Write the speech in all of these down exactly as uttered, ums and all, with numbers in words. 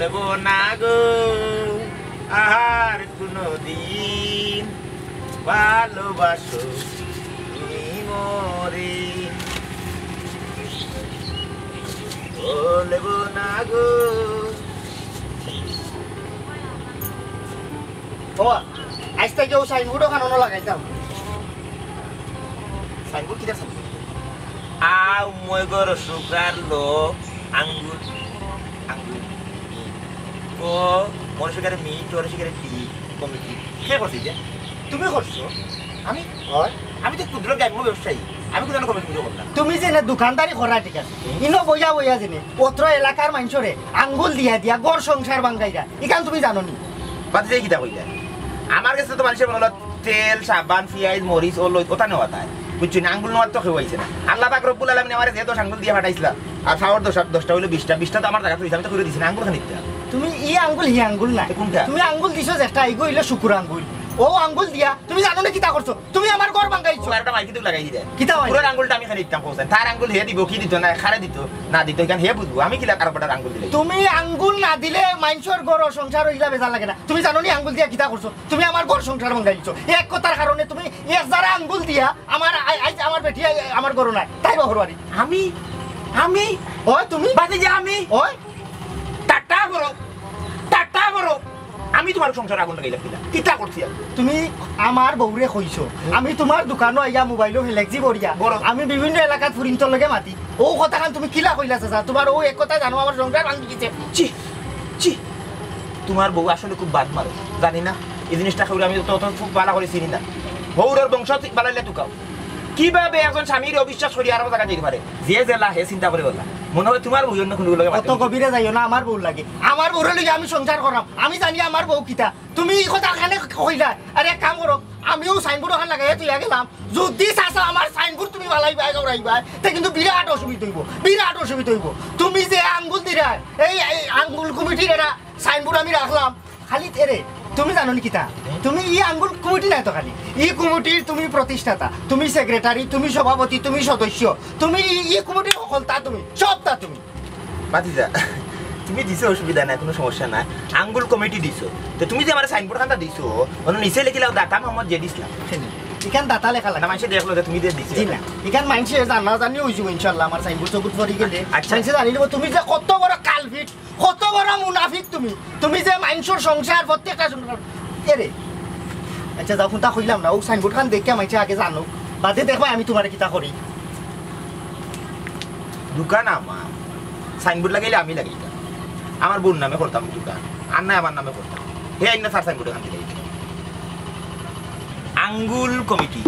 দেব না গো আর কোনোদিন, ভালোবাসো তুমি মরে। বলবো না গো। ও, আইজ থাকি অউ সাইনবোর্ড অখানো লাগাইতাম। সাইনবোর্ড কিতা সাইনবোর্ড? আও মই গর সুগার লো আঙ্গুল, আঙ্গুল। ও, মরে সুগারে মি, তোরে সুগারে টি, কমিটি। কে করছে ইটা? তুমি করছো? আমি? হয়। আমি তো ক্ষুদ্র গ্রাম্য ব্যবসায়ী, আমি কোথাও কমিটি করলাম। তুমি যে না দোকানদারি করা ঠিক আছে, ইনো বইয়া বইয়া যেনে অত্র এলাকার মানষরে আঙ্গুল দিয়া দিয়া ঘর সংসার ভাঙ্গাইরা, ইখান তুমি জানো নি? বাদ দিয়ে কিতা কইলা? আমার গেছে তো মানষে মনে হলো তেল, সাবান, পিয়াজ, মরিচ, ও লই, ওটা নেওয়া তাই। বুঝছো না? আঙ্গুল নেওয়ার তো কেউ আইছে না। আল্লাহ পাক রব্বুল আলামিন আমারে যে দশ আঙ্গুল দিয়া পাঠাইছিলা, আর পাওর দশ, দশটা হইলো বিশটা, বিশটা তো আমার জায়গা তো হইছে, আমি তো করে দিছি না, আঙ্গুল খানি দিতাম। তুমি ই আঙ্গুল হি আঙ্গুল না। এ কোনটা? তুমি আঙ্গুল দিছো যেটা, ইগু হইলো শুকুর আঙ্গুল। ও আঙ্গুল দিয়া তুমি জানো না কিতা করছো? তুমি আমার ঘর ভাঙ্গাইছো। ও, একটা মাইকে তো লাগাই দিলে। কিতা হয়? শুকুরের আঙ্গুলটা আমি খানি দিতাম, কইছেন। তার আঙ্গুল হে দিব, কি দিত না, খারে দিত, না দিত, এখান হে বুঝবো। আমি কিলা কারো বেটার আঙ্গুল দিলে? তুমি আঙ্গুল না দিলে মানষর ঘর সংসার হইলা বেজার লাগে না। তুমি জানো নি আঙ্গুল দিয়া কিতা করছো? তুমি আমার ঘর সংসার ভাঙ্গাই দিছো। এক কথার কারণে তুমি এক জারা আঙ্গুল দিয়া আমার আই-, আইজ আমার বেটি আই-, আমার ঘরো নাই। তাই বা ঘরো আরি। আমি? আমি? ওই তুমি? বাদে যে আমি? ওই? টাটা করো। টাটা করো। আমি তোমার সংসার আগুন লাগাইলাম কিনা? কিতা করছি আমি? তুমি আমার বউরে কইছো, আমি তোমার দোকানো আইয়া মোবাইলো ফেলেছি বড়িয়া। বড়। আমি বিভিন্ন এলাকাত ফুরিন্তর লগে মাতি। ও কথাখান তুমি কিলা কইলা চাচা? তোমার ও এক কথা জানো আমার সংসার ভাঙি গেছে। ছি, ছি। তোমার বউ আসলে খুব বাদ মারো, জানি না। এই জিনিসটা খাওয়া আমি তো, তো খুব ভালো করে চিনি না। বউরর বংশ বালাইলে তুকাও। কিভাবে একজন স্বামীর অবিশ্বাস করি আরো জায়গা যেতে পারে? যে জেলা হে চিন্তা করে বললা। মনে হয় তোমার বউ অন্য কোনো লোকে অত গভীরে যাইও না, আমার বউ লাগে। আমার বউরে লইয়া আমি সংসার করাম, আমি জানি আমার বউ কিতা। তুমি এই কথা কেনে কইলা? আরে এক কাম করো, আমিও সাইনবোর্ড ওখানে লাগাইয়া তুইয়া গেলাম। যদি চাচা আমার সাইনবোর্ড তুমি বালাইবায়, দৌড়াইবায়, তে কিন্তু বিরাট অসুবিধা হইব, বিরাট অসুবিধা হইব। তুমি যে আঙ্গুল দিরায়, এই, এই আঙ্গুল কমিটির এরা সাইনবোর্ড আমি রাখলাম, খালি এরে, তুমি জানো নি কিতা? তুমি ই আঙ্গুল কমিটি নাই তো খালি, ই কমিটির তুমি প্রতিষ্ঠাতা, তুমি সেক্রেটারি, তুমি সভাপতি, তুমি সদস্য, তুমি ই, ই কমিটির হকলতা, তুমি সবতা তুমি। ভাতিজা, তুমি দিছো অসুবিধা নাই, কোনো সমস্যা নাই, আঙ্গুল কমিটি দিছো। তো তুমি যে আমার সাইনবোর্ড খানটা দিছো, ওর নিচে লেখিলাও দাতা মোহাম্মদ জেড ইসলাম। ইখান দাতা লেখা লাগে না। মানষে দেখলো যে তুমি যে দিছো। জি না, ইখান মানষে জানা জানি হইছো ইনশাআল্লাহ, আমার সাইনবোর্ড চকুত পড়ি গেলে। আচ্ছা। মানষে জানি নেবো তুমি যে কত বড় কালপিট, কত বড় মুনাফিক তুমি। তুমি যে মানষর সংসার প্রত্যেকটা সংসার, এরে। আচ্ছা, যাও, কোনটা কইলাম না, ও সাইনবোর্ড খান দেখে মানষে আগে জানো, বাদে দেখবা আমি তোমারে কিতা করি। দোকান আমার, সাইনবোর্ড লাগাইলে আমি লাগাইতাম। আমার বোন নামে করতাম দোকান, আর না আমার নামে করতাম। হে আইন না স্যার সাইনবোর্ড এখান থেকে। আঙ্গুল কমিটি।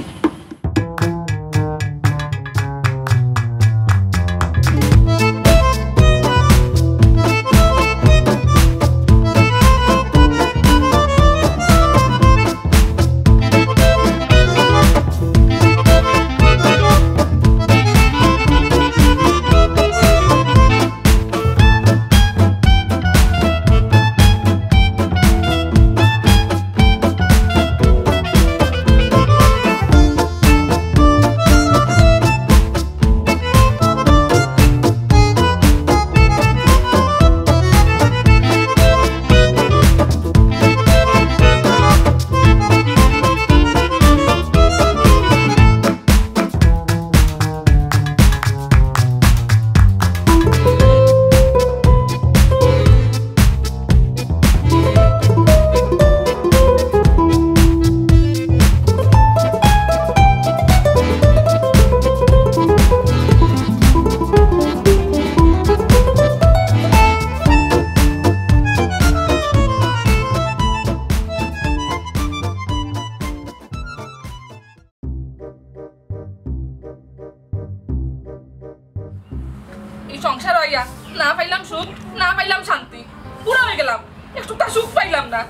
এই সংসার হইয়া না পাইলাম সুখ, না পাইলাম শান্তি, বুড়া হয়ে গেলাম, একটুটা সুখ পাইলাম না,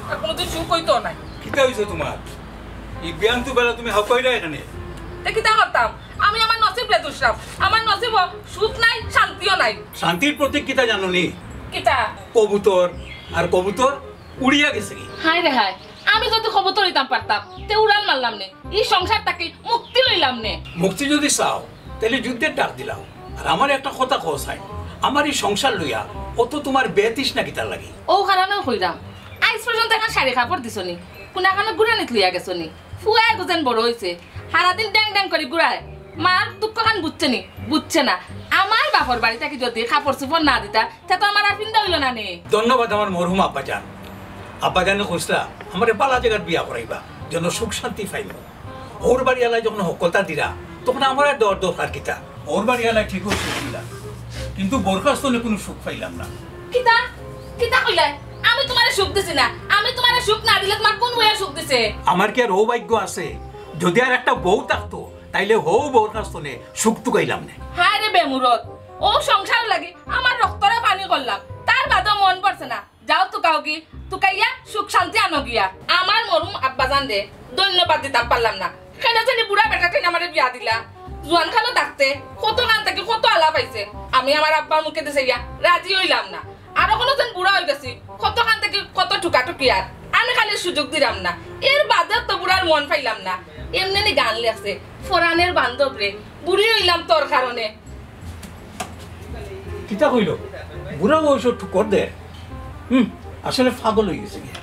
আর কোনোদিন সুখ হইতো নাই। কিতা হইছে তোমার? এই বিয়ান তো বেলা তুমি হাঁপাইলা এখানে। তে কিতা করতাম? আমি আমার নসিব রে দুষরাম। আমার নসিবও সুখ নাই, শান্তিও নাই। শান্তির প্রতীক কিতা জানো নি? কিতা? কবুতর। আর কবুতর উড়িয়া গেছে কি? হায় রে হায়, আমি যদি কবুতর হইতাম পারতাম, তে উড়াল মারলাম নে, এই সংসার থাকি মুক্তি লইলাম নে। মুক্তি যদি চাও, তাহলে যুদ্ধের ডাক দিলাও। আর আমার একটা কথা কও চাই, আমার ই সংসার লইয়া অত তুমার বেতৃষ্ণা কিতার লাগি? অউ কারণেউ কইরাম, আইজ পর্যন্ত একখান শাড়ি কাপড় দিছো নি, কুনাখানো ঘুরানিত লইয়া গেছো নি? ফুয়া এগু যেন বড় অইছে, হারাদিন ড্যাং ড্যাং করি ঘুরায়। মার দুঃখখান বুঝছে নি? বুঝছে না। আমার বাপর বাড়ি থাকি যুদি কাপড় চুপড় না দিতা, তে তো আমার আর পিন্দা অইলো না নি। ধন্যবাদ আমার মরহুম আব্বাজান। আব্বাজানে কইছলা, আমারে বালা জাগাত বিয়া করাইবা, যেন সুখ শান্তি পাইমু। অউর বাড়িআলায় যখন হক্কলতা দিরা, তখন আমার আর ডর দরকার কিতা? অউর বাড়িআলায় ঠিকউ সুখ দিলা, কিন্তু বরখাস্তনে কুনু সুখ পাইলাম না। কিতা? কিতা কইলায়? আমি তুমারে সুখ দিছি না? আমি তুমারে সুখ না দিলে তুমার কুন বইয়া সুখ দিছে? আমার কি আর অউ ভাগ্য আছে? যুদি আর একটা বউ থাকতো, তাইলে হউ বরখাস্তনে সুখ তুকাইলাম নে। হায় রে বেমুরত, অউ সংসার লাগি আমার রক্তরে পানি করলাম, তার বাদেও মন পড়ছে না। যাও তুকাওগি, তুকাইয়া সুখ শান্তি আনো গিয়া। আমার মরহুম আব্বাজানরে ধন্যবাদ দিতাম পারলাম না। কেনে জানি বুড়া বেটাটাইন আমারে বিয়া দিলা। জুয়ান কালো থাকতে কতখান থাকি কত আলাপ আইছে। আমি আমার আব্বার মুখেদি চাইয়া রাজি অইলাম না। আর অখনো যেন বুড়া অইগেছি, কতখান থাকি কত ঠুকাঠুকি আর। আমি খালি সুযোগ দিলাম না। এর বাদেও তো বুড়ার মন পাইলাম না। এমনে নি গান লেখছে, ফরানের বান্ধব রে, বুড়ি অইলাম তোর কারণে। কিতা কইলো? বুড়া বয়সো ঠুকর দে। হুম, আসলে পাগল অইগেছে গিয়া।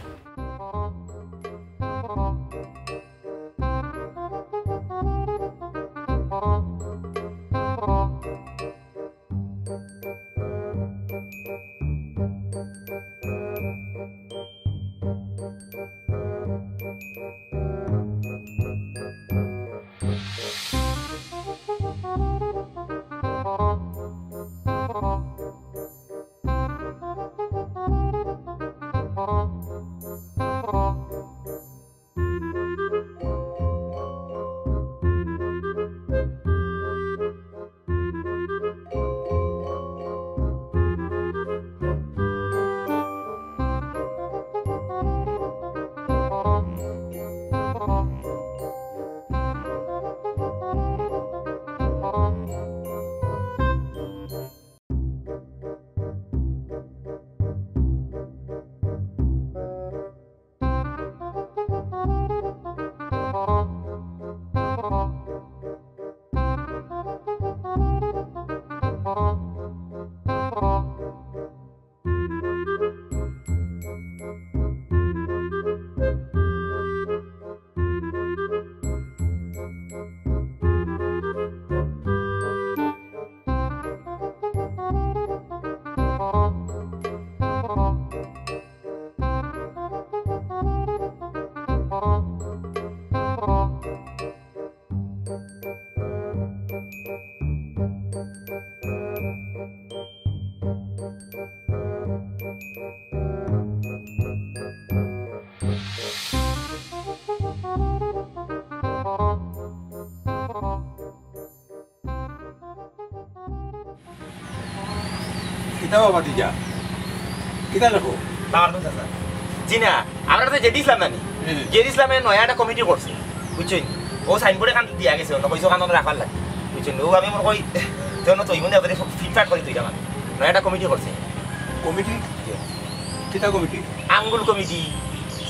কিতা বা ভাতিজা? কিতা লেখো? বাবার কথা, স্যার। জি না, আমরা তো জেডি ইসলাম নানি। হুম। জেডি ইসলামে নয়া একটা কমিটি করছে, বুঝছইন? অউ সাইনবোর্ড এখান দিয়া গেছে, অন্য কইছে ওখানে রাখার লাগে, বুঝছইন? অউ আমি মনে করি, তে অন্য তো ইমনে ফিটফাট করি তুই আমার। নয়া একটা কমিটি করছে। কমিটি? জি। কিতা কমিটি? আঙ্গুল কমিটি।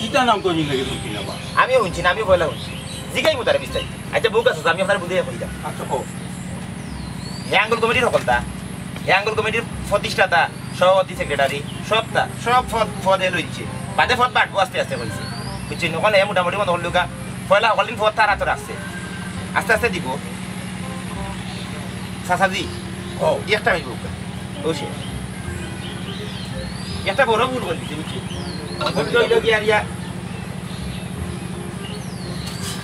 ইতা নাম তো আমি লাগে শুনছি না বা। আমিও শুনছি না, আমিও পয়লা শুনছি। জিগাইমু তারে বিস্তারিত। আচ্ছা, বউক আছে, আমি আপনারে বুঝাইয়া কইতাম। আচ্ছা, কও। হে আঙ্গুল কমিটির হকলতা, হে আঙ্গুল কমিটির প্রতিষ্ঠাতা, সভাপতি, সেক্রেটারি, সবতা, সব পদ, পদে লইছে। বাদে পদ বাটবো আস্তে আস্তে কইছে। বুঝছইন? অখন হে মোটামুটি মনে করলুকা, পয়লা হকল দিন পদ তার আতো রাখছে। আস্তে আস্তে দিবো। চাচাজি, ও। একটা মিনিট বউক। ও সে। একটা বড় ভুল করি দিছে, বুঝছইন? ভুল অইলো গিয়া,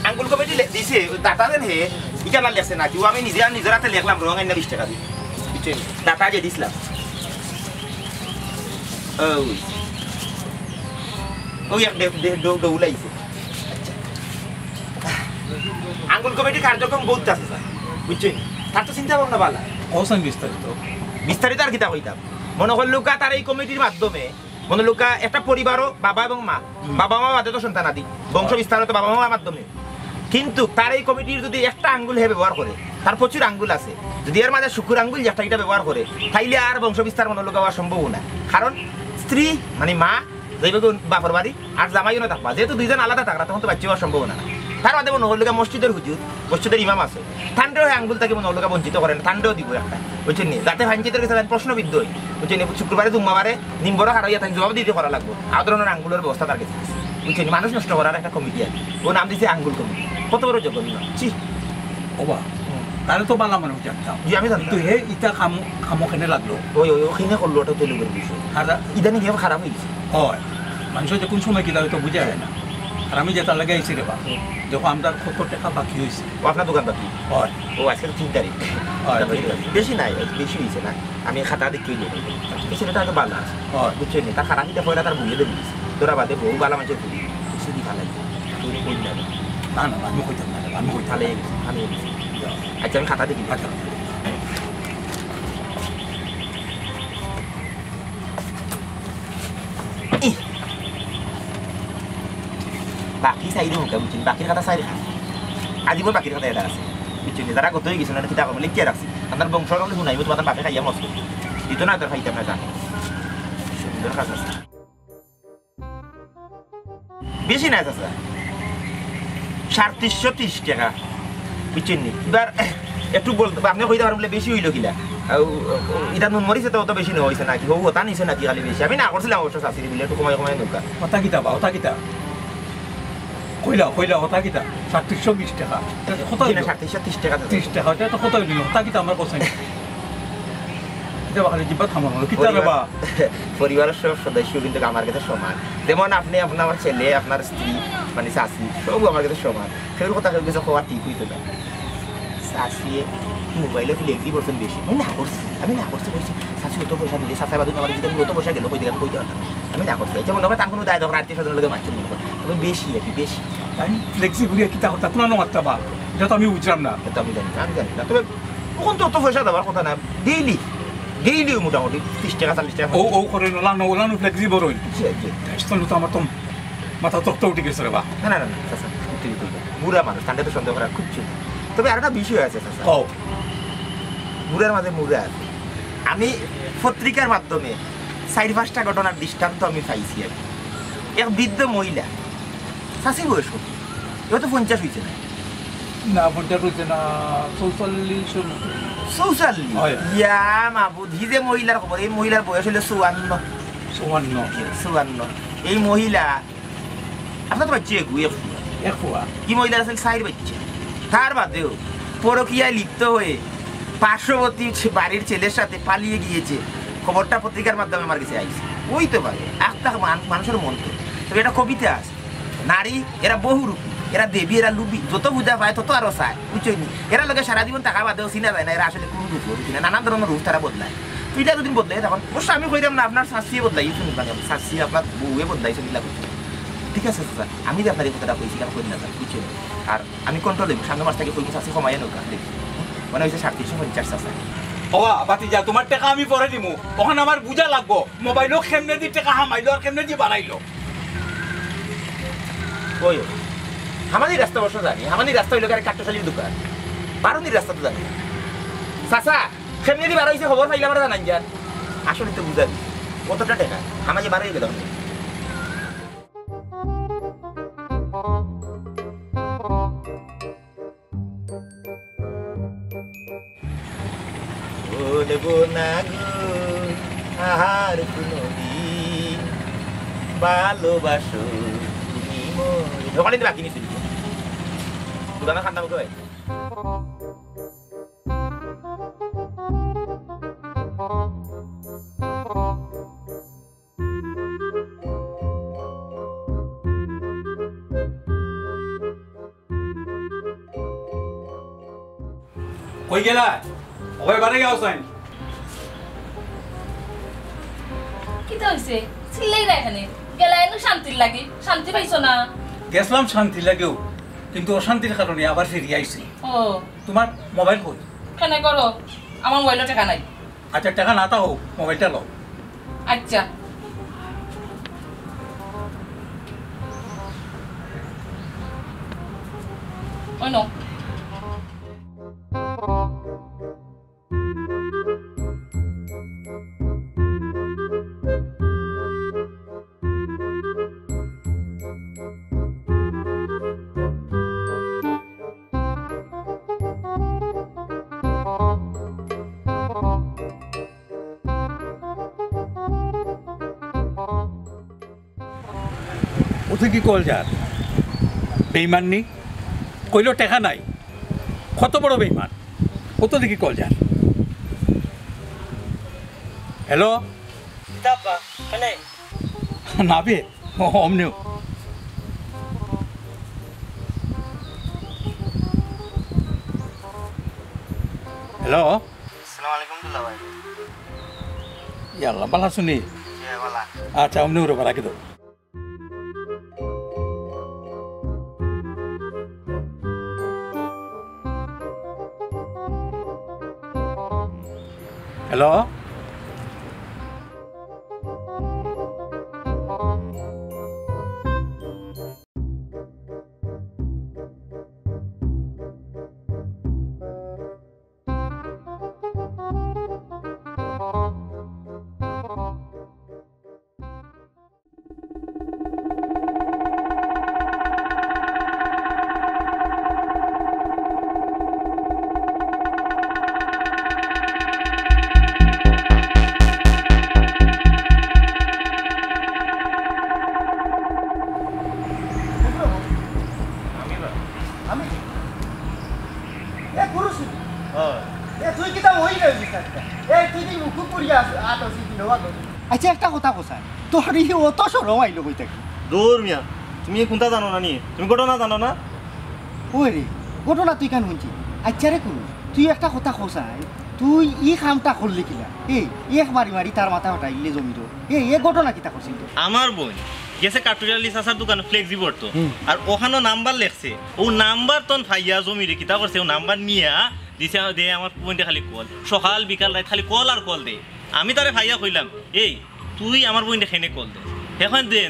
আঙ্গুল কমিটি লে-, দিছে, অউ দাতা দেন হে, ইখান আর লেখছে না, কিউ আমি নিজে আর নিজর আতে লেখলাম, রং আইনা বিশ টেকা দি। বুঝছইন? দাতা যে দিছলাম। অউ। অউ এক দে-, দে-, দৌ-, দৌড়াইছে। আচ্ছা। আঙ্গুল কমিটির কার্যক্রম বউত আছে, স্যার। বুঝছইন? তার তো চিন্তা ভাবনা ভালা। কও চাইন বিস্তারিত। বিস্তারিত আর কিতা কইতাম? মনে করলুকা তার এই কমিটির মাধ্যমে মনে করলুকা একটা পরিবারও বাবা এবং মা, হুম। বাবা মা বাদে তো সন্তানাদি, বংশ বিস্তার তো বাবা মার মাধ্যমে। কিন্তু তার এই কমিটির যদি একটা আঙ্গুল হে ব্যবহার করে, তার প্রচুর আঙ্গুল আছে, যদি এর মাঝে শুকুর আঙ্গুল যে একটা ইটা ব্যবহার করে, তাইলে আর বংশ বিস্তার মনে করলুকা অওয়া সম্ভব না। কারণ স্ত্রী, মানে মা, যাইবো গি বাপর বাড়ি, আর জামাইও না থাকবা, যেহেতু দুইজন আলাদা থাকরা, তখন তো বাচ্চা অওয়া সম্ভব না। তার বাদে মনো করলো গিয়া মসজিদর হুজুর, মসজিদর ইমাম আছে, তানরেও হে আঙ্গুল থাকি মনো করলো গিয়া বঞ্চিত করে না, তানরেও দিবো একটা, বুঝছইন নি? যাতে ফাইঞ্চিতর গেছে তাইন প্রশ্নবিদ্ধ অইন, বুঝছইন নি? শুক্রবারে জুম্মাবারে নিম্বরো খাড়া অইয়া তাইন জবাব দিতে করা লাগবো। আ ধরনর আঙ্গুলর ব্যবস্থা তার গেছে আছে, বুঝছইন নি? মানুষ নষ্ট করার একটা কমিটি আছে, ও নাম দিছে আঙ্গুল কমিটি। কত বড় জঘন্য, ছি। ওবা, তারে তো বালা মানুষ জানতাম। জি, আমি জানি। কিন্তু হে ইতা কাম, কামো কেনে লাগলো? ওই, ওই, ওখানে করলো, ওটা তো লোকের বিষয়। আর ইদানিং হে খারাপ অই গেছে। অয়, মানুষর যে কুন সময় কিতা অয় তো বুঝা যায় না। আর আমি যেটার লাগি আইছি রে বা, দেখো, আমরার কত টেকা বাকি অইছে। ও, আপনার দোকান বাকি? অয়। ও, আজকে তো তিন তারিখ। অয়, তিন তারিখ। বেশি নাই, বেশি অইছে না। আমি খাতা দেখি অইলো। এই ছেলেটা তো বালা আছে। অয়। বুঝছইন নি? তার খারাপ ইটা পয়লা তার বউয়ে ধরি দিছে। ধরা বাদে বউ বালা মানষর ফুড়ি। কিছু দি ফালাই। তুই কই না? না, না, আমি কইতাম না, আমি কইতাম না। ফালাই গেছে, ফালাই গেছে। আচ্ছা, আমি খাতা দেখি। আচ্ছা। ইহ। বাকি চাইরো মুখা, বুঝছইন? বাকির খাতা চাইর খান। আজীবন বাকির খাতা এটা আছে। বুঝছইন নি? যারা গত অই গেছে না, কিতা করবো? লিখিয়া রাখছি। আপনার বংশ হলে শুনাইবো, তোমার বাপে খাইয়া মস্ত। দিত না, তোর খাইতাম না, জানো। সুন্দর কাজ আছে। বেশি না, চাচা। সাড়ে তিনশো তিরিশ টেকা। বুঝছইন নি? এবার একটু বলতে, আপনে কইতা পারইন বুলে বেশি অইলো কিলা? আউ, ইটা নুন মরিচে তো অত বেশি না অইছে নাকি? হউ, অতা নিছে নাকি খালি বেশি? আমি না করছিলাম অবশ্য চাচিরে বুলে, একটু কমাই কমাই নৌকা। অতা কিতা বা, অতা কিতা? কইলা, কইলা, অতা কিতা? সাড়ে তিনশো বিশ টেকা। তা কত জি না, অইলো? সাড়ে তিনশো তিরিশ টেকা তো। তিরিশ টেকা, অতা তো কত অইলো? অতা কিতা আমার কথা? ইটা বা খালি জিব্বা থামানো, কিতা রে বা? পরিবারর সব সদস্য কিন্তু আমার কাছে সমান। যেমন আপনে, আপনার ছেলে, আপনার স্ত্রী, মানে চাচি, সব আমার কাছে সমান। কেউর কথা কেউর কাছে কওয়া ঠিক অইতো না। চাচিয়ে মোবাইলো flex দি করছইন বেশি। আমি না করছি, আমি না করছি, কইছি, "চাচি অত পয়সা দিলে, চাচা বাদে আমার যদি অত পয়সা গেল, কই দিলাম, কইতে পারতাম না।" আমি না করছি। যেমন ধরো, তার কুনু দায় দরকার, আত্মীয় স্বজনর লগে মারছে মনে করে। তবে বেশি আর কি, বেশি। আমি flex দি ঘুরিয়া কিতা করতা, কুনানো মারতা বা? ইটা তো আমি বুঝলাম না। ইটা তো আমি জানি না, আমি জানি না। তবে অখন তো অত পয়সা দেওয়ার কথা না, daily, daily মোটামুটি তিরিশ টেকা, চল্লিশ টেকা। ও, ও করে না, লানো, লানো flex দি বড় অইল। জি, জি। টেনশন তো আমার তো মাথা তক্তা উঠি গেছে রে বা। না, না, না, না, চাচা, উঠি গেছে। বুড়া মানুষ, তানরে তো সন্দেহ করার কিচ্ছু নাই। তবে আরেকটা বিষয় আছে, চাচা। ও। বুড়ার মাঝে মুড়া আছে। আমি পত্রিকার মাধ্যমে চাইর পাঁচটা ঘটনার দৃষ্টান্ত আমি পাইছি আর কি। এক বৃদ্ধ মহিলা, চাচির বয়স কত? এ তো পঞ্চাশ অইছে না। না, পঞ্চাশ অইছে না, চৌচল্লিশর মতো। চৌচল্লিশ? হয়। ইয়া মাবুদ, হি যে মহিলার খবর, এই মহিলার বয়স অইলো চুয়ান্ন। চুয়ান্ন। চুয়ান্ন। এই মহিলা, আপনার তো বাচ্চা এগু, এক ফুয়া। এক ফুয়া। ই মহিলার আছিল চাইর বাচ্চা। তার বাদেও পরকীয়ায় লিপ্ত হয়ে পার্শ্ববর্তী ছে-, বাড়ির ছেলের সাথে পালিয়ে গিয়েছে। খবরটা পত্রিকার মাধ্যমে আমার কাছে আইছে। অইতো পারে, আখতা মান-, মানুষর মন তো। তবে একটা কবিতা আছে, "নারী এরা বহুরূপী, এরা দেবী, এরা লুবী, যত পূজা পায় তত আরো চায়।" বুঝছইন নি? এরার লগে সারা জীবন থাকা বাদেও চিনা যায় না এরা আসলে কুন রূপ, বুঝছইন নি? নানান ধরনর রূপ তারা বদলায়। তো ইটা যুদি বদলায়, তখন অবশ্য আমি কইরাম না, আপনার চাচিয়ে বদলাইছইন, মানে চাচিয়ে আপনার বউয়ে বদলাইছইন, ইলা কইছইন। ঠিক আছে চাচা, আমি যে আপনার এই কথাটা কইছি, ইখান কইন না, বুঝছইন নি? আর আমি control অইবো, সামনে মাস থাকি কইমু, চাচি কমাইয়া নেউক্কা, দেখি। মানে অইছে সাড়ে তিনশো পঞ্চাশ, চাচা। ওবা, ভাতিজা, তুমার টেকা আমি পরে দিমু। অখন আমার বুঝা লাগবো, মোবাইলো কেমনেদি টেকা হামাইলো আর কেমনেদি বাড়াইলো। ওই, ওই। হামানির রাস্তা অবশ্য জানি, হামানির রাস্তা অইলো গিয়া কাট্টশালির দোকান। বারুনির রাস্তা তো জানি না। চাচা, কেমনেদি বারইছে খবর পাইলে আমারে জানাইন যান। আসলে তো বুঝা দিছে। কতটা টেকা? হামাইয়া বারই গেল। ভুলবো না গো আর কোনোদিন, ভালোবাসো তুমি মোরে। ওখানে তো বাকি নিছিল। দোকানে খান্না মুখে ভাই। কই গেলা? ওবায় বারে যাও সাইন। কিতা অইছে? চিল্লাই না এখানে। গেলা এনু শান্তির লাগি। শান্তি পাইছো না? গেছলাম শান্তির লাগিউ, কিন্তু অশান্তির কারণে আবার ফিরি আইছি। ও। তুমার মোবাইল কই? কেনে করো? আমার মোবাইলো টেকা নাই। আচ্ছা, টেকা না থাকউক, মোবাইলটা লও। আচ্ছা। ওই নাও। তুই কি কল যার? বেইমান নি? কইলো টেকা নাই। কত বড় বেইমান। কত দেখি কল যার। হ্যালো? কিতা আব্বা? কেনে? না বে, অমনেউ। হ্যালো? আসসালামু আলাইকুম দুলাভাই। ইয়াল্লা, বালা আছনি? জি, বালা। আচ্ছা, অমনেউ রে, রাখি দেও। হ্যালো? আমি? এ, পুরুষ? হ্যাঁ। এ, তুই কিতা ওই রইলি কাকা? এ, তুই কি মুখ পুড়িয়া আস-, আত আছিস কি নবা গো? আচ্ছা, একটা কথা কও ছাই, তোর ই অত শরম আইলো কই থাকি? দূর মিয়া, তুমি কুনতা জানো না নি? তুমি ঘটনা জানো না? ওই রে, ঘটনা তুই কেন হুনছি? আচ্ছা রে কুরু, তুই একটা কথা কও ছাই, তুই ই কামটা করলি কিলা? এই, এক বাড়ি মারি তার মাথা ফাটাইলে জমির। এই, এ ঘটনা কিতা করছিস তুই? আমার বইন গেছে কাটুরিয়ালি চাচার দোকানো ফ্লেক্সি ভরতো। হুম। আর ওখানো নাম্বার লেখছে। ও নাম্বার তন ফাইয়া জমিরে কিতা করছে, ও নাম্বার নিয়া দিছে, দে আমার বইনরে খালি কল। সকাল, বিকাল, রাইত খালি কল আর কল দে। আমি তারে ফাইয়া কইলাম, "এই, তুই আমার বইনরে কেনে কল দে?" হে কয়, "দে,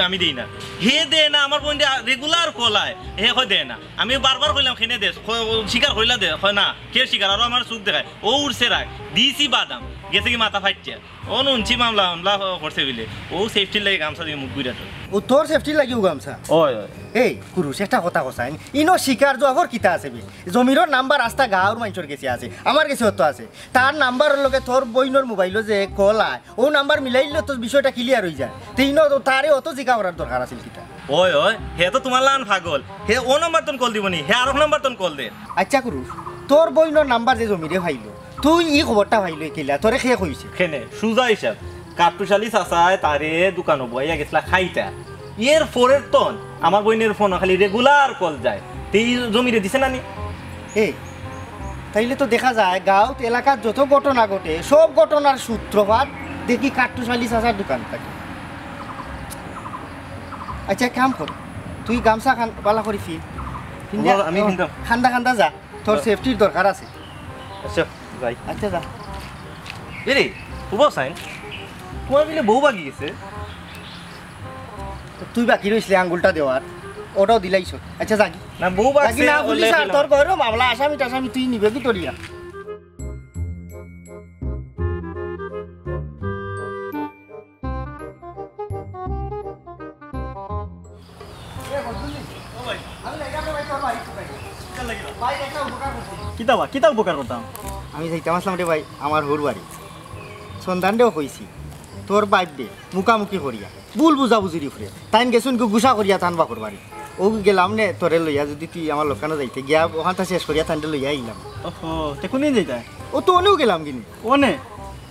আমি দেই না।" হে দে না, আমার বইনরে regular কল আয়। হে কয়, "দে না।" আমি বারবার কইলাম, "কেনে দেস?" কয়, "ও স্বীকার কইলা দে।" কয়, "না, কে স্বীকার?" আরো আমার চোখ দেখায়। ও উঠছে রাগ। দিছি বাদাম। গেছে কি মাথা ফাটিয়া। ও নুনছি মামলা, মামলা করছে বিলে। ও safety-র লাগি গামছা দিয়া মুখ গুইরা থয়। ও তোর safety-র লাগি ও গামছা? ওই, ওই। এই, কুরুশ, একটা কথা কও ছাই। ইনো স্বীকার জুয়াফর কিতা আছে বে? জমিরর নাম্বার আস্তা গাঁওর মানষর গেছে আছে, আমার গেছে অত আছে। তার নাম্বারর লগে তোর বইনর মোবাইলো যে কল আয়, ও নাম্বার মিলাইলে তো বিষয়টা clear অই যায়। তে ইনো তো তারে অত জিকা করার দরকার আছিল কিতা? ওই, ওই, হে তো তুমার লাখান পাগল। হে ও নাম্বার তন কল দিবো নি, হে আরক নাম্বার তন কল দে। আচ্ছা কুরুশ, তোর বইনর নাম্বার যে জমিরে ফাইলো, তুই ই খবরটা ফাইলে কিলা? তোরে কে কইছে? কেনে? সুজা হিসাব। কাট্টুশালী চাচায় তারে দোকানো বওয়াইয়া গেছলা খাইতা। এর পরের তন আমার বইনর ফোনো খালি regular কল যায়। তে ই জমিরে দিছে না নি? এ, তাইলে তো দেখা যায় গাঁওত এলাকাত যত ঘটনা ঘটে, সব ঘটনার সূত্রপাত দেখি কাট্টুশালী চাচার দোকান থাকি। আচ্ছা, এক কাম কর, তুই গামছা খান বালা করি ফিন। ফিন্দা, ও, আমি ফিনতাম। খান্দা খান্দা যা। তোর safety-র দরকার আছে। আচ্ছা, যাই। আচ্ছা, যা। এরে, উবাও চাইন। তুমার বিলে বউ বাগি গেছে? তুই বাকি রইছলে আঙ্গুলটা দেওয়ার, ওটাও দিলাইছ। আচ্ছা, যাগি। না, বউ বাগি বাগছে, না, পুলিশ আর তোর ঘরো মামলা, আসামি টাসামি তুই নিবে কি করিয়া? কিতা বা, কিতা উপকার করতাম? আমি যাইতাম আছলাম রে ভাই, আমার হউর বাড়ি। সন্ধানরেও কইছি, তোর বাইপরে মুখামুখি করিয়া, ভুল বুঝাবুঝির উপরে। তাইন গেছইন গু-, গুসা করিয়া তান বাপর বাড়ি। অউ গেলাম নে তোরে লইয়া, যুদি তুই আমার লগে খানো যাইতে গিয়া অখানতা শেষ করিয়া তানরে লইয়া আইলাম। ওহো, তে কুনদিন যাইতায়? অউ তো অনেউ গেলাম গিনি। অনে?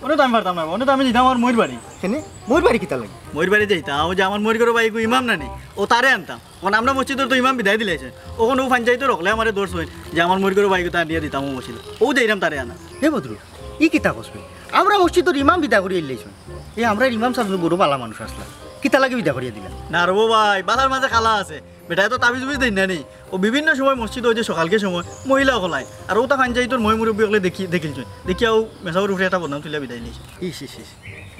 অনে তো আমি পারতাম না, অনে তো আমি যাইতাম আমার মইর বাড়ি। কেনে? মইর বাড়ি কিতার লাগি? মইর বাড়ি যাইতাম, অউ যে আমার মইর ঘরর ভাইগু ইমাম নানি, অউ তারে আনতাম। অখন আমরা মসজিদর তো ইমাম বিদায় দিলাইছে, অখন অউ পঞ্চায়েতর হকলে আমারে ধরছইন যে আমার মইর ঘরর ভাইগুতা আনিয়া দিতাম অউ মসজিদো। অউ যাইরাম তারে আনা। হে বদরু, ই কিতা কছ বে? আমরা মসজিদর ইমাম বিদায় করিয়া দিলাইছইন। এ আমরার ইমাম সাব বড় ভালা মানুষ আছলা, কিতার লাগি বিদায় করিয়া দিলা? না রে ভাই, ভালার মাঝে খালা আছে। বেটায় তো তাবিজ উবিজ দেইন না নি। অউ বিভিন্ন সময় মসজিদো অউ যে সকালকে সময় মহিলা অকল আইন, আর অউতা পঞ্চায়েতর ময়-মুরব্বি অকলে দেখি, দেখিলছইন। দেখিয়া অউ মেসাবর উপরে একটা বদনাম তুলিয়া বিদায় লইছে। ইস, ইস, ইস।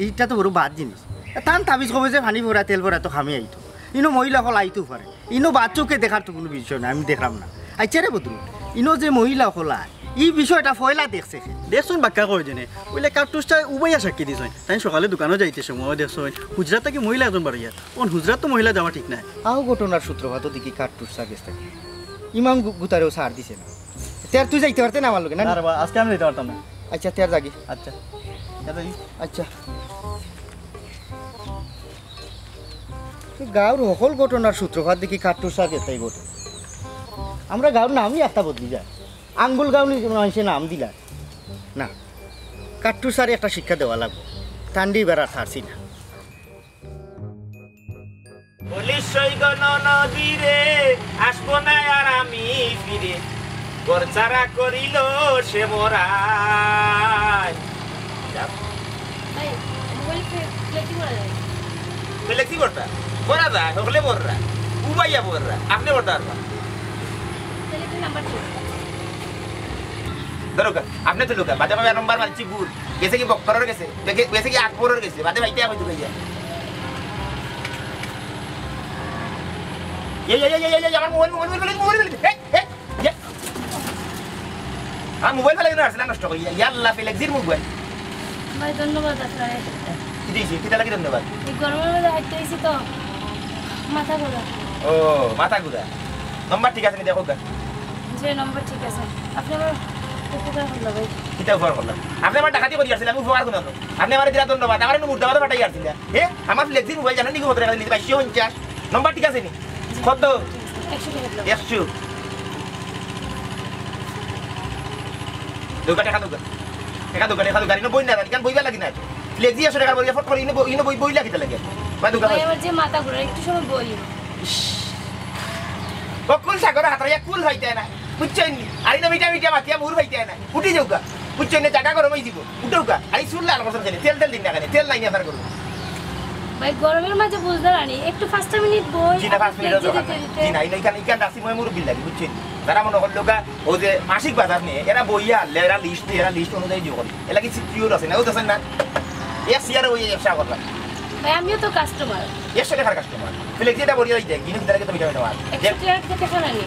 ইটা তো বড় বাদ জিনিস। এ তান তাবিজ কবে যে পানি পড়া, তেল পড়া তো কামে আইতো। ইনো মহিলা অকল আইতো পারে। ইনো বাচ্চুকে দেখার তো কুনু বিষয় নাই, আমি দেখরাম না। আইচ্ছা রে বদরু, ইনো যে মহিলা অকল আয়, ই বিষয়টা পয়লা দেখছে কে? দেখছইন বাক্কা কয়জনে। অইলে কার্টুস চাচায় উবাইয়া সাক্ষী দিছইন। তাইন সকালে দোকানো যাইতে সময় দেখছইন, হুজরাত থাকি মহিলা একজন বারইয়া। অন হুজরাত তো মহিলা যাওয়া ঠিক নায়। অউ ঘটনার সূত্রপাতও দেখি কার্টুস চাচা গেছ থাকি। ইমাম গু-, গুতারেও ছাড় দিছে না। তে আর তুই যাইতে পারতে না আমার লগে, না? না রে বা, আজকে আমি যাইতে পারতাম না। আইচ্ছা, তে আর যাগি। আইচ্ছা। তে যাই। আইচ্ছা। গাঁওর হকল ঘটনার সূত্রপাত দেখি কাট্টুর স্যার গেতাই ঘটে। আমরা গাঁওর নামই একটা বদলি যায়, আঙ্গুল গাঁও নি-, মানষে নাম দিলা। না, কাট্টুর স্যার একটা শিক্ষা দেওয়া লাগবো, তানরে এবার আর ছাড়ছি না। বলিস সৈগ নদীরে, আসবো না আর আমি ফিরে, ঘরছাড়া করিল সে মোরায়। ভাই, মোবাইল ফে-, ফ্লেক্সি করা যায়। ফ্লেক্সি করতা? করা যায়, হকলে বড়রা। উবাইয়া বড়রা। আপনে বড়রা আর বা। তাহলে একটা নাম্বার দিন। ধরো কা, আপনে তো লোকা, বাদে বাদে নম্বর মারছি ভুল। গেছে কি বক্করর গেছে? গে-, গেছে কি আকবরর গেছে? বাদে বাইতে আমি তো গেছে। এই, এই, এই, এই, এই, এই, আমার mobile, mobile, mobile, mobile, mobile, এই, এই, এই। আমার মোবাইল ফেলে কেন আসলে নষ্ট করি? ইয়া আল্লাহ, ফেলে একজির মোবাইল। ভাই, ধন্যবাদ আপনারে। কি দিয়েছি? কিতা লাগি ধন্যবাদ? এই গরমের মধ্যে হাঁটতে আইছি তো, মাথা ঘোরা। ও, মাথা ঘুরা। নম্বর ঠিক আছে নি, দেখো গা। যে নম্বর ঠিক আছে। আপনি আমার উপকার করলো ভাই। কিতা উপকার করলাম? আপনি আমার ডাকাতি করি আসছিলেন, আমি উপকার করলাম। আপনি আমার দিলা ধন্যবাদ, আমার একটু মুর্দাবাদও পাঠাই আসছিলেন। হে, আমার ফ্লেক্সির মোবাইল জানেন নাকি কত টাকা দিয়েছি? বাইশশো পঞ্চাশ। নম্বর ঠিক আছে নি? কত? একশো টাকা দিলাম। একশো। দোকা টাকা দোকা। টাকা দোকা, টাকা দোকা। ইনো বই না, ইখান বইবার লাগি না। ফ্লেক্সি একশো টাকার বই, ফট করে ইনো বই, ইনো বই, বই লাগি তা লাগে। বা দোকা ভাই, ভাই। আমার যে মাথা ঘুরে, একটু সময় বই। ইস। বকুল সাগর হাতরা এক কুল হইতে না। বুঝছেন নি? আর ইনো মিঠা মিঠা মাতিয়া মুর হইতে না। উঠি যাউকা। বুঝছেন না? জাগা গরম হয়ে দিব। উঠউকা। আর এই চুল লাল করছেন কেনে? তেল তেল দিন না কেনে? তেল নাই নি আপনার গরু। ভাই, গরমের মাঝে বুঝতে পারি, একটু পাঁচটা মিনিট বই, জি না, আপনি পাঁচ মিনিট ফ্লেক্সি দরকার দিতে নাই। দিতে। জি না, ইনো ইখান, ইখান রাখছি মই মুরব্বির লাগি, বুঝছেন? যারা মনে করলো গা, ও যে মাসিক বাজার নিয়ে, এরা বইয়া আনলে, এরা লিস্ট দিয়ে, এরা লিস্ট অনুযায়ী দিয়ে করে। এরা কি সিকিউর আছে না? ও দেখছেন না? এক চেয়ারে বইয়া ব্যবসা করলাম। ভাই, আমিও তো কাস্টমার। একশো টাকার কাস্টমার। ফ্লেক্সি এটা বড়িয়া দিতে, কিন্তু ভিতরে তো মিটাবে না। একশো টাকা তো টাকা না নি।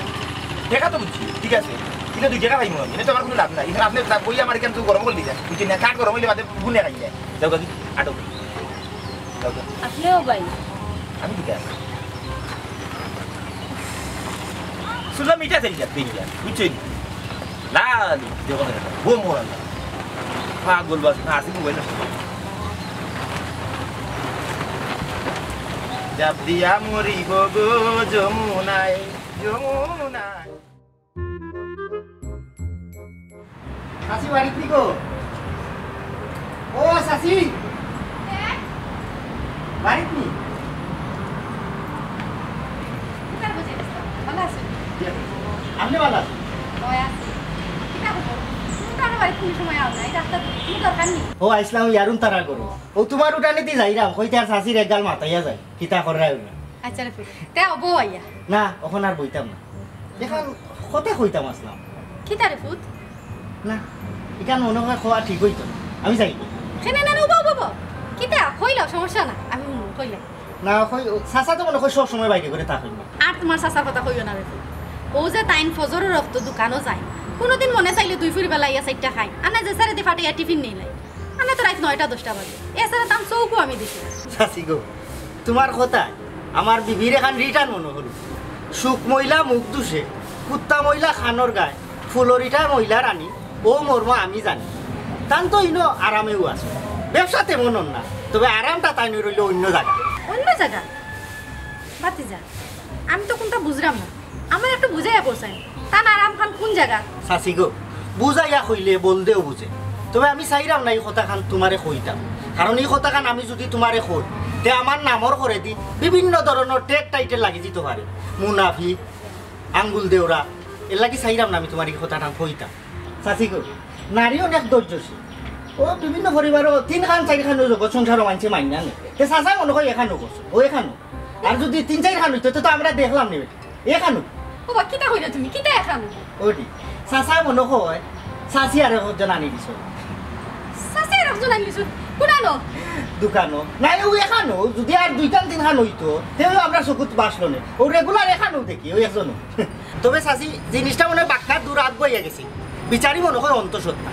টাকা তো বুঝছি, ঠিক আছে। কিন্তু দুই টাকা পাইবো আমি। এটা তো আমার কোনো লাভ নাই। এখানে আপনি যা বইয়া আমার এখানে তো গরম করে দিয়ে যান। বুঝছেন না? কাঠ গরম হইলে বাদে গুনে খাইলে। যাও কাকি, আটো। যাও, যাও। আপনিও ভাই। আমি ঠিক আছে। চুলা মিঠা তেল যা, তেল যা, বুঝছেন? লাল, দেখো না, বোম ওরা না। পাগল বাস, না, আসি মোবাইল না। জাপ দিয়া মরিব গো যমুনায়, যমুনায়। চাচি বাড়িত নি গো? ও চাচি, বাড়িত নি? কিতা বুঝে গেছো? ভালা আছো? জি, আপনি ভালা আছেন? অয় আছি। কিতা খবর? তুমি তো আমার বাড়িত কোনো সময় আও না, এই রাস্তা দূরে, কোনো দরকার নি? ও আইছলাম ইয়ারুন তারা করো। ও তোমার উঠানে দি যাইরাম, কইতে আর চাচির এক গাল মাতাইয়া যাই। কিতা কররায় না? আচ্ছা রে পুত, তে অবো আইয়া। না, অখন আর বইতাম না। ইখান কথা কইতাম আছলাম। কিতা রে পুত? না, ইখান মনে হয় কওয়া ঠিক অইতো না। আমি যাই। কেনে না রে, উবা, উবা, উবা। কিতা? কইলাও, সমস্যা না। আমি হুনমু, কইলাও। না, কই, চাচা তো মনে হয় সব সময় বাইরে করে থাকেন না। আর তোমার চাচার কথা কইও না রে পুত। ও যে তাইন ফজরর অক্ত দোকানো যায়, কোনোদিন মনে চাইলে দুই ফুরি বেলা আইয়া চাইরটা খাই। আর না যে স্যারে দি ফাটাইয়া টিফিন নেই লাই। আমরা তো রাইত নয়টা দশটা বাজে। এছাড়া তাম চউখো আমি দেখি না। চাচি গো, তোমার কথায় আমার বিবির এখান রিটার্ন মনে হলো। শুক ময়লা মুখ দুষে, কুত্তা ময়লা খানোর গায়, ফুলরিটা ময়লা রানী, ও মর্ম আমি জানি। তান তো ইনো আরামেও আছে। ব্যবসা তেমন অর না, তবে আরামটা তাইন রইল অন্য জায়গা। অন্য জায়গা? বাতিজা, আমি তো কোনটা বুঝলাম না। আমার একটু বুঝাইয়া কইছাইন, তান আরাম খান কোন জায়গা? চাচি গো, বুঝাইয়া কইলে বলদেও বুঝে। তবে আমি চাইরাম না ই কথাখান তোমারে কইতাম, কারণ ই কথাখান আমি যদি তোমারে কই, তে আমার নামর করেদি বিভিন্ন ধরনর ট্যাগ টাইটেল লাগি দিতো পারে, মুনাফিক, আঙ্গুল দেওরা। এর লাগি চাইরাম না আমি তোমারে ই কথাখান কইতাম। চাচি গো, নারী অনেক ধৈর্যশীল। ও বিভিন্ন পরিবারও তিনখান চাইরখানও জগৎ সংসারও মানষে মাইনা নেয়। তে চাচায় মনে হয় এখানও করছে, ও এখানও। আর যদি তিন চাইরখান অইতো, তে তো আমরা দেখলাম নি বেটা। এখানও। বাবা, কিতা কইরা তুমি? কিতা এখানও? ওটি। চাচায় মনে হয়, চাচি আর একজন আনি দিছে। চাচি আর একজন আনি দিছে? কোনানো? দোকানো। নাই, ও এখানও। যদি আর দুইখান তিনখান অইতো, তে অউ আমরা চকুত বাসলো নে। ও regular এখানও দেখি, ও একজনও। তবে চাচি, জিনিসটা মনে হয় বাক্কা দূর আগ বইয়া গেছে। বিচারি মনে হয় অন্তঃসত্ত্বা।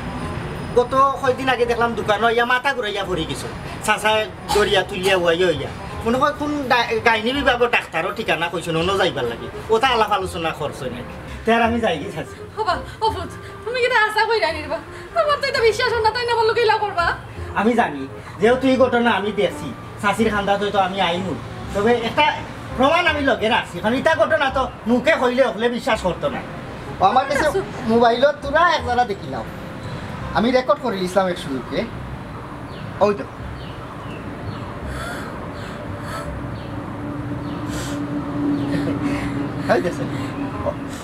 গত কয়দিন আগে দেখলাম দোকানো আইয়া মাথা ঘুরাইয়া পড়ি গেছে। চাচায় ধরিয়া তুলিয়া উয়াইয়া অইয়া। মনে হয় কোন ডা-, গাইনি বিভাগর ডাক্তারও ঠিকানা কইছে না, অনো যাইবার লাগি। ওটা আলাপ আলোচনা করছে না। তে আর আমি যাই গি চাচি। ও বা, ও পুত, তুমি কিতা হাছা কইরায় নি রে বা? আমার তো ইটা বিশ্বাস অর না, তাইন আমার লগে ইলা করবা। আমি জানি, যেহেতু ই ঘটনা আমি দেখছি, চাচির কান্দাত তো আমি আইমু। তবে একটা প্রমাণ আমি লগে রাখছি, কারণ ইতা ঘটনা তো মুখে কইলে অকলে বিশ্বাস করতো না। ও আমার কাছে মোবাইলর থুড়া এক জারা দেখিলাম, আমি রেকর্ড করি নিছলাম এক সুযোগে। ওই তো, ওই দেখছেন,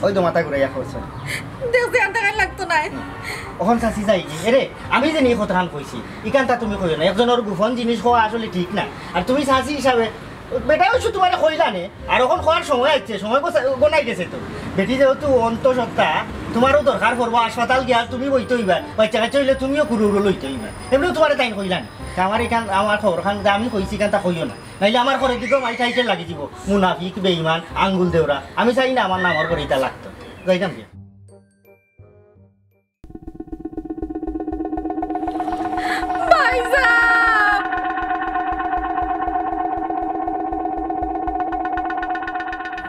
ওই তো মাথা ঘুরাইয়া কইছে। দেখছি, আর দেখাই লাগতো না। অখন চাচি যাই কি? এরে, আমি যে নিয়ে কথাখান কইছি, ইখানটা তুমি কইও না। একজনর গোপন জিনিস কওয়া আসলে ঠিক না। আর তুমি চাচি হিসাবে, বেটা অবশ্য তোমারে কইলা নে, আর অখন কওয়ার সময় আইছে, সময় গোছা-, গোনাই গেছে তো। বেটি যেহেতু অন্তঃসত্ত্বা, তোমারও দরকার পড়বো হাসপাতাল গিয়া, আর তুমি বইতে অইবা, বাচ্চা কাচ্চা অইলে তুমিও কুরুরু লইতে অইবা। এমনিও তোমারে তাইন কইলা নে। তা আমার ইখান, আমার খবরখান যে আমি কইছি, ইখানটা কইও না। নাইলে আমার ঘরের দিকেও মাই টাইটেল লাগি দিব। মুনাফিক, বেঈমান, আঙ্গুল দেওরা। আমি চাই না আমার নামর ঘরে ইটা লাগতো। যাইতাম কি? ভাইসাব!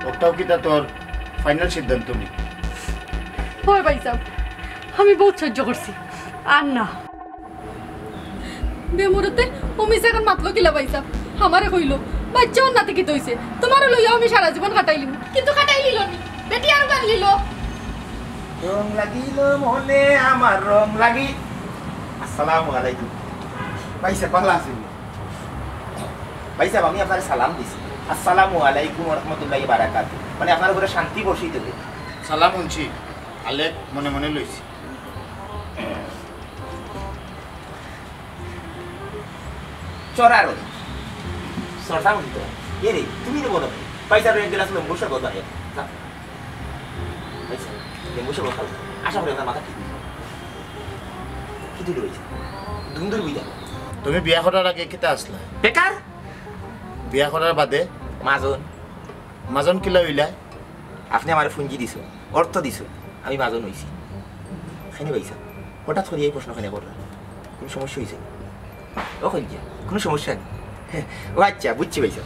অটাও কিতা তোর ফাইনাল সিদ্ধান্ত নি? হয় ভাইসাব, আমি বউত সহ্য করছি, আর না। বেমুরতে অউ মিছা খান মাতলো কিলা ভাইসাব? আমারে কইলো, "বাচ্চা অর নাতে কিতা অইছে? তোমারে লইয়াও আমি সারা জীবন কাটাইলিমু।" কিন্তু কাটাইলিলো নি। বেটি আরোগান লিলো। রং লাগিল মনে আমার রং লাগি। আসসালামু আলাইকুম। ভাইসাব, ভালা আছইন নি? ভাইসাব, আমি আপনারে সালাম দিছি। আসসালামু আলাইকুম ওয়া রাহমাতুল্লাহি ওয়া বারাকাতুহু। মানে, আপনার উপরে শান্তি বর্ষিত হোক। সালাম হুনছি, আলেক মনে মনে লইছি। চড়া রই। চড়া উঠি তো। এ রে, তুমি তো বলো। পয়সা রয়ে গেলাস লেম্বু শরবত বানিয়ে। যা। পয়সা, লেম্বু শরবত খাও। আশা করি আপনার মাথা ঠিক হইবে। কি তুই রয়েছে? দুন্দুর বুঝা। তুমি বিয়া করার আগে কিতা আছলা? বেকার। বিয়া করার বাদে? মাজন। মাজন কিলা অইলা? আপনে আমারে পুঞ্জি দিছইন, অর্থ দিছইন, আমি মাজন অইছি। কেনে ভাইসাব, হঠাৎ করি এই প্রশ্ন কেনে কররা? কোনো সমস্যা অইছে? ও কইল গিয়া, কোনো সমস্যা নাই। ও আচ্ছা, বুঝছি ভাইসাব।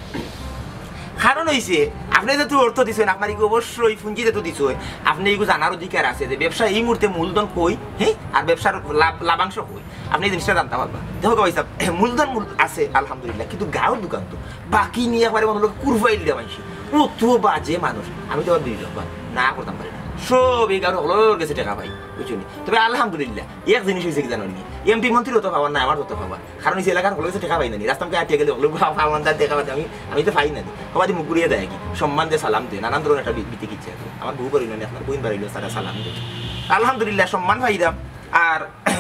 কারণ অইছে, আপনে যেহেতু অর্থ দিছইন, আপনার ইগু অবশ্যই পুঞ্জি যেহেতু দিছইন, আপনে ইগু জানার অধিকার আছে যে ব্যবসা এই মুহূর্তে মূলধন কই, হ্যাঁ, আর ব্যবসার লাভ, লাভাংশ কই। আপনে এই জিনিসটা জানতা পারবা। দেখো ভাইসাব, মূলধন মূল আছে, আলহামদুলিল্লাহ, কিন্তু গাঁওর দোকান তো বাকি নিয়া একবারে মনে অইলো কুরবাইল দেওয়া মানষে। অত বাজে মানুষ, আমি তো আবার দুই লোক না করতাম পারি না। সব এই গাঁওর হকলর গেছে টেকা পাই, বুঝছো নি? তবে আলহামদুলিল্লাহ, এক জিনিস অইছে কি জানো নি? এমপি মন্ত্রীর অত পাওয়ার না, আমার অত পাওয়ার। কারণ এই এলাকার হকলর গেছে টেকা পাই না নি। রাস্তা মুখে আটিয়া গেলে হকলর পাওয়ার মান তার টেকা পাই, আমি, আমি তো পাই না নি। সবাই মুখ ঘুরিয়ে দেয় কি? সম্মান দে, সালাম দে, নানান ধরনের একটা বি-, বিতি কিচ্ছে আছে। আমার বউ বাড়ি না, আপনার বইন বাড়ি, তারা সালাম দে। আলহামদুলিল্লাহ, সম্মান পাইরাম। আর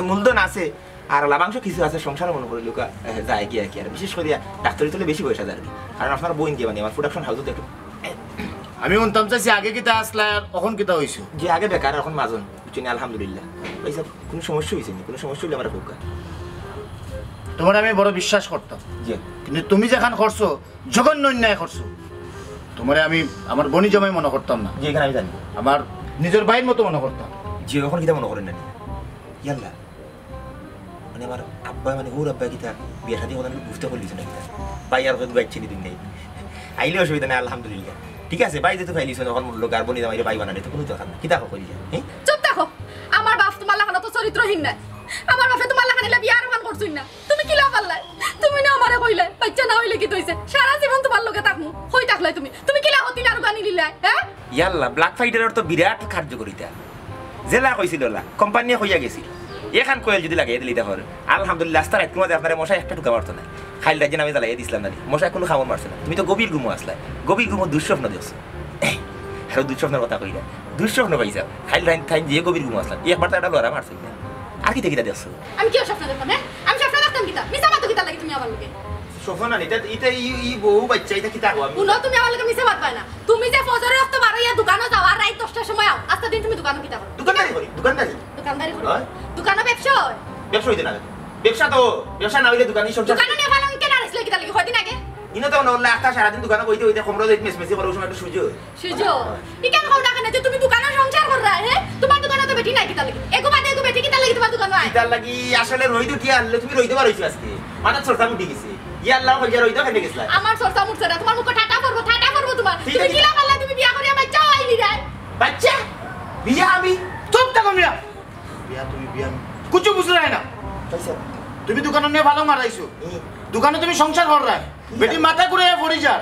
মূলধন আছে, আর লাভাংশ কিছু আছে, সংসার মনে করি লোকা, এ, যায় কি আর কি। আর বিশেষ করিয়া ডাক্তারি তলে বেশি পয়সা যায় আর কি। কারণ আপনার বইন কি মানে আমার প্রোডাকশন হাউসও তো একটু আমি হুনতাম চাইছি আগে কিতা আছলা আর অখন কিতা অইছো? জি, আগে বেকার, অখন মাজন, বুঝছো নি? আলহামদুলিল্লাহ। ভাইসাব, কোনো সমস্যা অইছে নি? কোনো সমস্যা অইলে আমারে কউক্কা। তোমারে আমি বড় বিশ্বাস করতাম। জি। কিন্তু তুমি যেখান করছো, জঘন্য অন্যায় করছো। তোমারে আমি আমার বইন জামাই মনে করতাম না। জি, এখান আমি জানি। আমার নিজর ভাইর মতো মনে করতাম। জি, অখন কিতা মনে করইন না নি? ইয়াল্লা। মানে আমার আব্বা, মানে ওর আব্বা কিতা বিয়া শাদী কথা আমি বুঝতে পারলিছি না কিতা। ভাই আর হয়তো বাইচ্ছে নি দিন নেই। আইলে অসুবিধা নাই, আলহামদুলিল্লাহ। ঠিক আছে, ভাই যেহেতু পাইলিছো, অখন মূল লোক আর বইন জামাইরে ভাই বানানি তো কোনো দরকার নাই। কিতা কও কইলি? হ্যাঁ? চুপ থাকো। আমার বাপ তোমার লাখান তো চরিত্রহীন না। আমার বাপে তোমার লাখান ইলা বিয়া আরোহণ করছইন না। তুমি কিলা পারলায়? তুমি না আমারে কইলায়, বাচ্চা না অইলে কিতা অইছে? সারা জীবন তোমার লগে থাকমু। কই থাকলায় তুমি? তুমি কিলা হতিন আরোগানি লিলায়, হ্যাঁ? ইয়াল্লা, ব্ল্যাক ফ্রাইডের তো বিরাট কার্যকারিতা। যেলা কইছিল ওলা, কোম্পানিয়ে কইয়া গেছিল। এখান কয়েল যদি লাগাই দিলি তা হর। আলহামদুলিল্লাহ, আস্তা রাইত কুমাতে আপনারে মশা একটা ঢুকা মারতো না। খাইল রাইত আমি জ্বালাইয়া দিছিলাম না নি। মশা কোনো কামড় মারছে না। তুমি তো গভীর ঘুমো আছলায়। গভীর ঘুমো দুঃস্বপ্ন দেখছো। আরো দুঃস্বপ্নর কথা কইরা। দুঃস্বপ্ন পাইছাও। খাইল রাইত থাইন যে গভীর ঘুমো আছলায়। একবার তো একটা লড়া মারছে না। আর কিতা কিতা দেখছো? আমি কিতা স্বপ্ন দেখতাম, হ্যাঁ? আমি স্বপ্ন দেখতাম কিতা? মিছা মাতো কিতার লাগি তুমি আমার লগে? স্বপ্ন না, ইটা, ইটা ই, ই বউ বাচ্চা, ইটা কিতা কও আমি? হুনো, তুমি আমার লগে মিছা মাতবায় না। তুমি যে ফজরর অক্ত বারইয়া দোকানো যাও আর রাইত দশটার সময় আও, আস্তা দিন তুমি দোকানো কিতা করো? দোকানদারি করি, দোকানদারি। দোকানদারি করো? হয়। দোকানো ব্যবসা হয়? ব্যবসা অইতে না। ব্যবসা তো, ব্যবসা না অইলে দোকানে সংসার। দোকানো নিয়া ফালান কেনে রাখছিলে কিতার লাগি? কয়দিন আগে? ইনো তো না, আস্তা সারাদিন দোকানো বইতে বইতে কমরো যাইতে মেসমেসি করে, ওই সময় একটু সুযোগ। সুযোগ? ই কেন কও না কেনে যে তুমি দোকানো সংসার কররায়, হ্যাঁ? তোমার দোকানো তো বেটি নাই কিতার লাগি? এগু বাদে এগু বেটি কিতার লাগি তোমার দোকানো আয়? কিতার লাগি আসলে রইদ উঠিয়া আনলে তুমি রইদো বার অইছো আজকে। মাথাত সরতা উঠি গেছে। ইয়া আল্লাহ, কইয়া রইদো কেনে গেছলা? আমার সরতা উঠছে না, তোমার মুখো ঠাটা পড়বো, ঠাটা পড়বো তোমার। ঠিক তুমি আছে। কিলা পারলা তুমি বিয়া করিয়া বাচ্চাও আইলি নাই? বাচ্চা? বিয়া আমি? চুপ থাকো মিয়া। বিয়া তুমি বিয়া আমি। কুছু বুঝরায় না। আচ্ছা। তুমি দোকানো নিয়া ফালান মারাইছো। হুম। দোকানো তুমি সংসার কররায়। ঠিক বেটি আছে। মাথা ঘুরাইয়া পড়ি যার।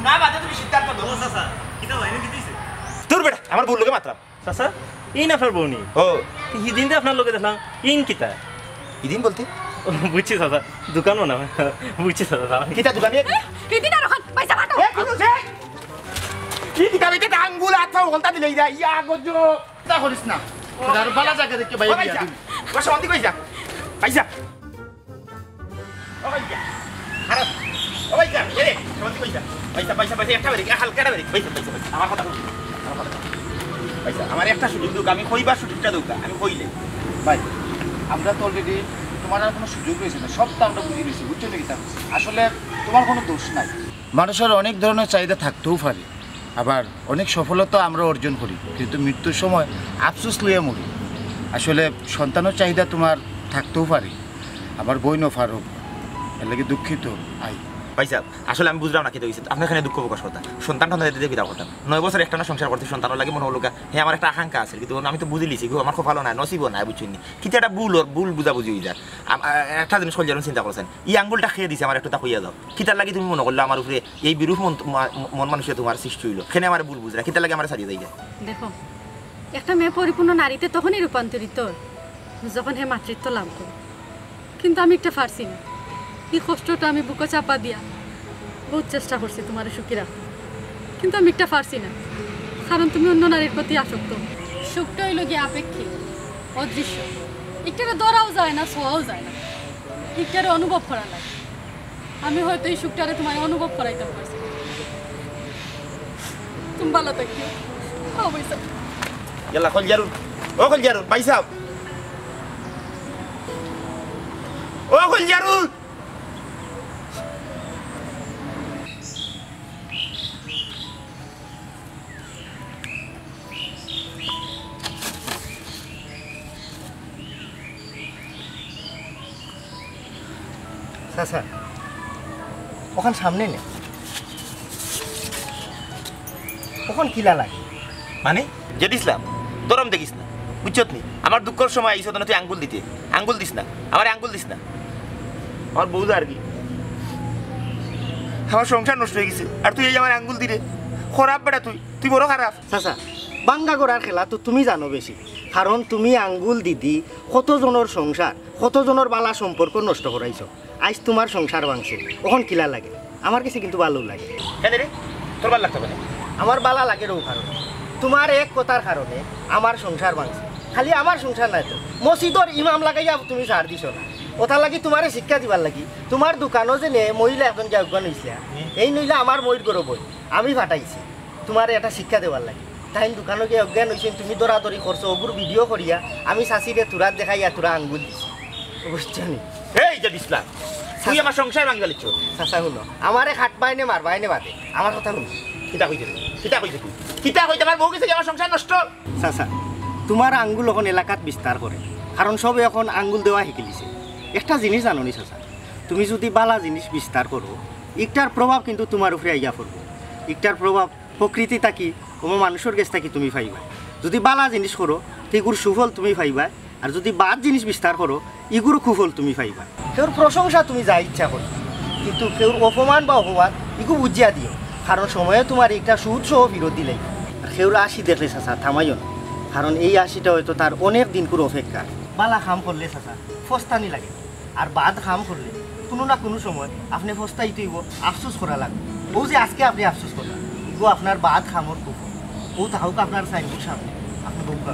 হুনা বাদে তুমি সিদ্ধান্ত দেও। ও চাচা, কিতা ভাই, কিতা হইছে? তোর বেটা, আমার বউর লগে মাতরাম। চাচা, ইন আপনার বউ নি? ও। হিদিন তো আপনার লগে দেখলাম, ইন কিতা? হিদিন বলতে? ও, বুঝছি চাচা, দোকান মনে হয়। বুঝছি চাচা, চাচা। কিতা দোকানে? হিদিন আর ওখান পয়সা পাঠাও। এ, কি বলছে? কি কিতা বেটে আঙ্গুল আচ্ছা বলতা দিলে ইয়া, ইয়া গজো। তা করিস না। তোর আরো বালা জায়গা দেখতে বাইরে ও ভাই বিয়া যা। দিবি। ও শান্তি কই যা? ভাই যা। ও ভাই যা। খারাপ। ও ভাই যা। এ রে, শান্তি কই যা? ভাই যা, ভাই যা, ভাই যা, একটা বেরিক, হালকা একটা বেরিক। ভাই যা, ভাই যা, ভাই যা। আমার কথা হুন। আমার কথা হুন। ভাই যা, আমার একটা সুযোগ দেউক্কা, আমি কইবার সুযোগটা দেউক্কা, আমি কইলে। ভাই, আমরা তো already তোমার আর কোনো সুযোগ রয়েছে না, সব তো আমরা বুঝি রয়েছি, বুঝছো তো কিতা? আসলে তোমার কোনো দোষ নাই। মানুষের অনেক ধরনের চাহিদা থাকতেও পারে, আবার অনেক সফলতা আমরা অর্জন করি, কিন্তু মৃত্যুর সময় আফসোস লইয়া মরি। আসলে সন্তানের চাহিদা তোমার থাকতেও পারে, আমার বইনও পারুক, এর লাগি দুঃখিত। আই। ভাই সাহেব, আসলে আমি বুঝলাম না কিতা হইছে, আপনি এখানে দুঃখ প্রকাশ করতা। সন্তান টন্তান দিতে কিতা করতাম? নয় বছর একটানা সংসার করতে সন্তানর লাগি মনে হলো গা, হে আমার একটা আকাঙ্ক্ষা আছে, কিন্তু আমি তো বুঝিলিছি, গো, আমার কপালও নাই, নসিবও নাই, বুঝছেন নি? কিতা একটা ভুল অর, ভুল বুঝাবুঝি হয়ে যায়। আম-, আ-, একটা জিনিস কইলাম চিন্তা করছেন, ই আঙ্গুলটা খেয়ে দিছে আমার, একটু তা কইয়া যাও। কিতার লাগি তুমি মনে করলে আমার উপরে এই বিরূপ মন, মা-, মন মানুষে তোমার সৃষ্টি হইলো? কেনে আমার ভুল বুঝরা? কিতার লাগি আমার ছাড়িয়ে যাইলে? দেখো, একটা মেয়ে পরিপূর্ণ নারীতে তখনই রূপান্তরিত হয়, যখন হে মাতৃত্ব লাভ করে। কিন্তু আমি একটা পারছি না। এই কষ্টটা আমি বুকে চাপা দিয়া বহুত চেষ্টা করছি তোমারে সুখী রাখতে, কিন্তু আমি একটা পারছি না, কারণ তুমি অন্য নারীর প্রতি আসক্ত। সুখটা হইল গিয়ে আপেক্ষিক, অদৃশ্য। একটারে ধরাও যায় না, ছোঁয়াও যায় না। একটারে অনুভব করা লাগে। আমি হয়তো এই সুখটারে তোমারে অনুভব করাইতাম পারছি না। তুমি ভালো থাকিও। ও ভাই সাহেব। ইয়াল্লা, কলজারুল। ও কলজারুল, ভাই সাহেব। ও কলজারুল। চাচা, ওখান সামনে নে। ওখান কিলা লাগে? মানে? যে দিছলাম, দরম দেখিস না, বুঝছত নি? আমার দুঃখর সময় আইসো না তুই আঙ্গুল দিতে, আঙ্গুল দিস না, আমার আঙ্গুল দিস না। আমার বউ আর কি, আমার সংসার নষ্ট হয়ে গেছে, আর তুই এই আমার আঙ্গুল দিরে। খারাপ বেটা তুই, তুই বড় খারাপ। চাচা, বাঙ্গা গড়ার খেলা তো তুমি জানো বেশি, কারণ তুমি আঙ্গুল দিদি কত জনের সংসার, কত জনের বালা সম্পর্ক নষ্ট করাইছো। আইজ তোমার সংসার ভাঙছে, ওখান কিলা লাগে? আমার কাছে কিন্তু ভালো লাগে। কেন রে? তোর ভালো লাগতো কেন? আমার বালা লাগে রৌ কারণে, তোমার এক কথার কারণে আমার সংসার ভাঙছে। খালি আমার সংসার নাই তো, মসজিদর ইমাম লাগাইয়া তুমি ছাড় দিছো না। ওটার লাগি তুমারে শিক্ষা দিবার লাগি। তুমার দোকানো যে নে মহিলা একজন গিয়া অজ্ঞান অইছে, এইন অইলা আমার মইর গরু বইন, আমি ফাটাইছি তুমারে এটা শিক্ষা দেবার লাগি। তাইন দোকানো গিয়া অজ্ঞান অইছইন, তুমি দৌড়াদৌড়ি করছো, ওগুর ভিডিও করিয়া আমি চাচিরে থুড়া দেখাইয়া থুড়া আঙ্গুল দিছি, বুঝছো নি? এই যে বিপ্লব, তুই আমার সংসার ভাঙিবার লিচ্ছ। চাচা হুনো, আমারে খাটবায় নে মারবায় নে বাদে, আমার কথা হুনো। কিতা কইতে তুই? কিতা কইতে তুই? কিতা কইতে আমার বউ গেছে কি আমার সংসার নষ্ট? চাচা, তুমার আঙ্গুল অখন এলাকাত বিস্তার করে, কারণ সবে অখন আঙ্গুল দেওয়া হিকিলিছে। একটা জিনিস জানো নি চাচা, তুমি যুদি বালা জিনিস বিস্তার করো, ইকটার প্রভাব কিন্তু তুমার উপরে আইয়া পড়বো। ইকটার প্রভাব প্রকৃতি থাকি, অমো মানুষর গেছ থাকি তুমি পাইবা। যুদি বালা জিনিস করো, তে ইগুর সুফল তুমি পাইবা। আর যুদি বাদ জিনিস বিস্তার করো, ইগুর কুফল তুমি পাইবা। কেউর প্রশংসা তুমি যা ইচ্ছা করো, কিন্তু কেউর অপমান বা অপবাদ ইগু বুঝিয়া দিও, কারণ সময়ে তুমার একটা সুদ সহ ফিরত দিলাই। আর কেউর আশি দেখলে চাচা থামাইও না, কারণ এই আশিটা হয়তো তার অনেক দিনকুর অপেক্ষা। বালা কাম করলে চাচা ফস্তানি লাগে, আর বাদ কাম করলে কুনু না কুনু সময় আপনে ফস্তাইতে অইবো, আফসোস করা লাগবো। ও যে আজকে আপনে আফসোস করলা, ইগু আপনার বাদ কামর কুফল। ও তাহলে আপনার সাইনবোর্ড সামনে, আপনে বউকা।